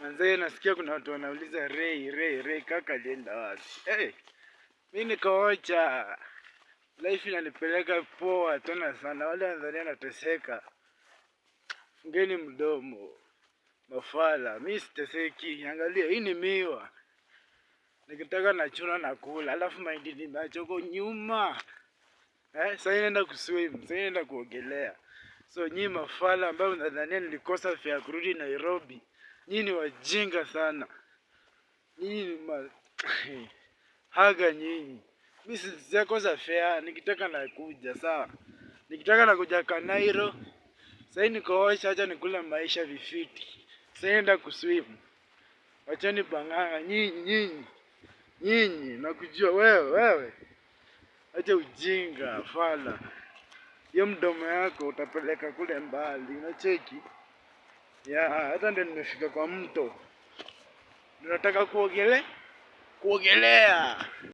Manzee, nasikia kuna watu wanauliza, "Ray, Ray, Ray kaka alienda wapi?" Hey, mi niko ocha. Life inanipeleka poa tena sana. Wale wanadhania nateseka, fungeni mdomo, mafala. Mi siteseki. Angalia, hii ni miwa, nikitaka nachuna na kula, alafu mahindi nimeacha huko nyuma. Eh, sasa naenda kuswim, sasa naenda kuogelea. So nyinyi mafala ambayo mnadhania nilikosa fare ya kurudi Nairobi, nyinyi ni wajinga sana. Nyinyi ni ma haga nyinyi. Mi sijakosa fare, nikitaka nakuja, sawa. Nikitaka nakuja Kanairo. Sasa niko ocha, acha nikule maisha vifiti. Sasa naenda kuswim. Wacheni bang'anga nyinyi, nyinyi. Nyinyi nakujua wewe, wewe. Acha ujinga, fala. Hiyo mdomo yako utapeleka kule mbali, unacheki? Ya, hata ndio nimefika kwa mto. Nataka kuogelea. Kuogelea.